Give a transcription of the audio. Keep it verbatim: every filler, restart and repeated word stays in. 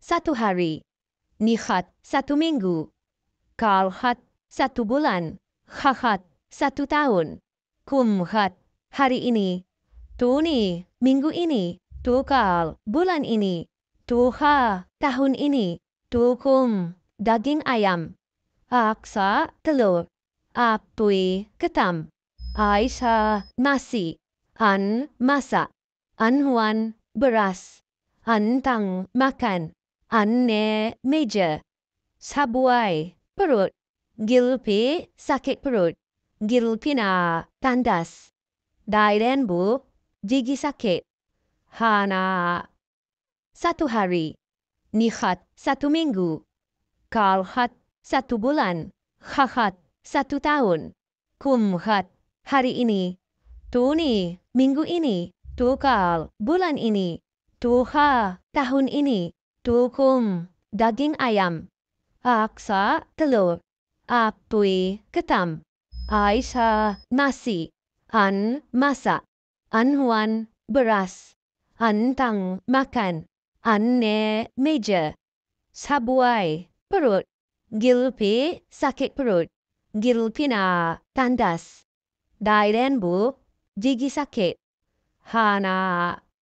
satu hari. Ni khat, satu minggu. Kal khat, satu bulan. Kha khat, satu tahun. Kum khat, hari ini. Tu ni, minggu ini. Tu kal, bulan ini. Tu kha, tahun ini. Tu kum, daging ayam. Ak sa, telur. Ak tui, ketam. Ai sa, nasi. An, masak. An huan, beras. An tang, makan. An ne, meja. Sabuai, perut. Gilpi, sakit perut. Gilpi na, tandas. Dai denbu, gigi sakit. Hana, satu hari. Ni khat, satu minggu. Kal khat, satu bulan. Kha khat, satu tahun. Kum khat, hari ini. Tu ni, minggu ini. Tu kal, bulan ini. Tu kha, tahun ini. Tu kum, daging ayam. Ak sa, telur. Ak tui, ketam. Ai sa, nasi. An, masak. An huan, beras. An tang, makan. An ne, meja. Sabuai, perut. Gilpi, sakit perut. Gilpi na, tandas. Dai denbu, gigi sakit. Hana,